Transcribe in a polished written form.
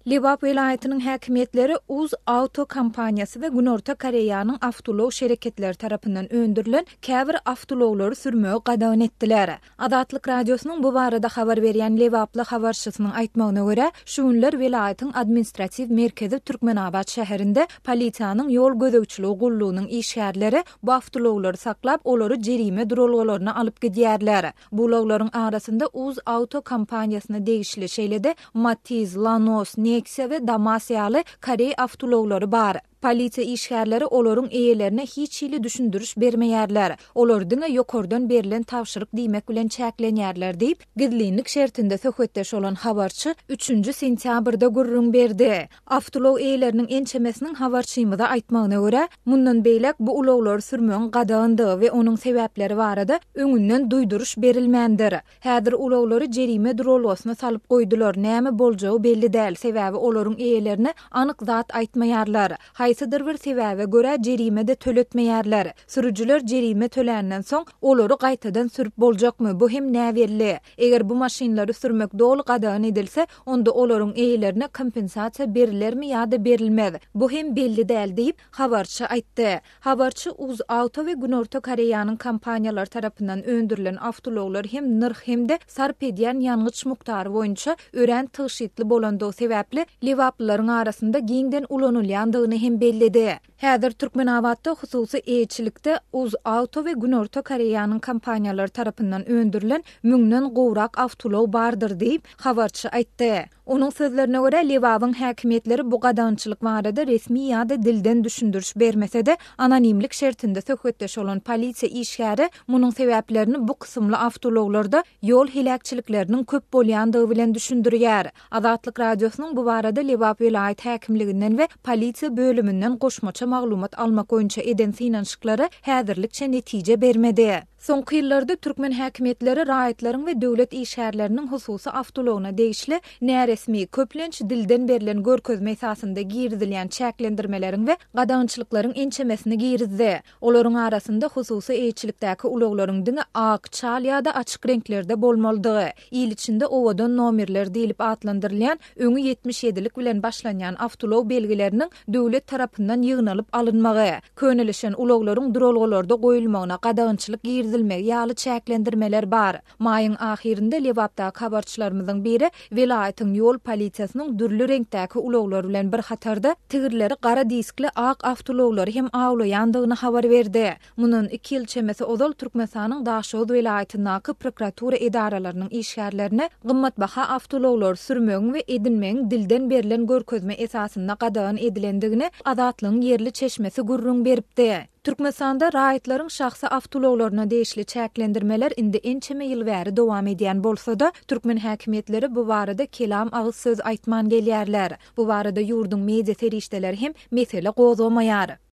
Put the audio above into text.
Lebap welaýatynyň häkimiýetleri Uz Auto kompaniýasy we Günorta Koreýanyň awtoulag şereketleri tarapyndan öndürilen käbir awtoulaglary sürmegi gadagan etdiler. Azatlyk Radiosynyň bu barada habar berýän lebaply habarçysynyň aýtmagyna görä, şu günler welaýatyň administratiw merkezi Türkmenabat şäherinde polisiýanyň ýol gözegçiligi gullugynyň işgärleri bu awtoulaglary saklap, olary jerime duralgalaryna alyp gidýärler. Bu ulaglaryň arasynda UzAuto kompaniýasyna degişli, şeýle-de Matiz, Lanos, Nexia we Damas ýaly koreý awtoulaglary bar. Polisiýa işgärleri olaryň eýelerine hiç hili düşündiriş bermeýärler. Olar diňe ýokardan berlen tabşyryk diýmek bilen çäklenýärler diýip, gizlinlik şertinde söhbetdeş bolan habarçy üçünji sentýabrda gürrüň berdi. Awtoulag eýeleriniň ençemesiniň habarçymyza aýtmagyna görä, mundan beýläk bu ulaglary sürmegiň gadagandygy we onuň sebäpleri barada öňünden duýduryş berilmändir. Häzir ulaglary jerime duralgasyna salyp goýdular, näme boljagy belli däl, sebäbi olaryň eýelerine anyk zat aýtmaýarlar. Haýsydyr bir sebäbe görä jerime-de töletmeýärler. Sürüjiler jerime töländen soň, olary gaýtadan sürüp boljakmy, bu hem näbelli. Eger bu maşynlary sürmek doly gadagan edilse, onda olaryň eýelerine kompensasiýa berilermi ýa-da berilmez, bu hem belli däl diýip, habarçy aýtdy. Habarçy UzAuto we Günorta Koreýanyň kompaniýalary tarapyndan öndürilen awtoulaglar hem nyrh hem-de sarp edýän ýangyç mukdary boýunça örän tygşytly bolandygy sebäpli lebaplylaryň arasynda giňden ulanylýandygyny hem belledi. Häzir Türkmenabatda hususy eýeçilikde UzAuto we Günorta Koreýanyň kompaniýalary tarapyndan öndürilen müňden gowrak awtoulag bardyr diýip, habarçy aýtdy. Onuň sözlerine görä, Lebabyň häkimiýetleri bu gadagançylyk barada resmi ýa-da dilden düşündiriş bermese-de, anonimlik şertinde söhbetdeş bolan polisiýa işgäri munuň sebäplerini bu kysymly awtoulaglarda ýol heläkçilikleriniň köp bolýandygy bilen düşündirýär. Azatlyk Radiosynyň bu barada Lebap welaýat häkimliginden we polisiýa bölüminden goşmaça maglumat almak boýunça eden synanyşyklary häzirlikçe netije bermedi. Soňky ýyllarda türkmen häkimiýetleri raýatlaryň we döwlet işgärleriniň hususy awtoulagyna degişli näresmi, köplenç dilden berlen görkezme esasynda girizilýän çäklendirmeleriň we gadagançylyklaryň ençemesini girizdi. Olaryň arasynda hususy eýeçilikdäki ulaglaryň diňe ak, çal ýa-da açyk reňklerde bolmalydygy, il içinde owadan nomerler diýlip atlandyrylýan öňi 77-lik bilen başlanýan awtoulag belgileriniň döwlet tarapyndan ýygnalyp alynmagy, könelişen ulaglaryň duralgalarda goýulmagyna gadagançylyk girizilmegi ýaly çäklendirmeler bar. Maýyň ahyrynda Lebapdaky habarçylarymyzyň biri welaýatyň ýol polisiýasynyň dürli reňkdäki ulaglar bilen bir hatarda, tigirleri gara diskli ak awtoulaglary hem awlaýandygyny habar berdi. Mundan iki ýyl çemesi ozal Türkmenistanyň Daşoguz welaýatyndaky prokuratura edaralarynyň işgärlerine gymmatbaha awtoulaglary sürmegiň we edinmegiň dilden berlen görkezme esasynda gadagan edilendigini Azatlygyň ýerli çeşmesi gürrüň beripdi. Türkmenistanda raýatlaryň şahsy awtoulaglaryna degişli çäklendirmeler indi ençeme ýyl bäri dowam edýän bolsa-da, türkmen häkimiýetleri bu barada kelam agyz söz aýtman gelýärler. Bu barada ýurduň media serişdeleri hem mesele gozgamaýar.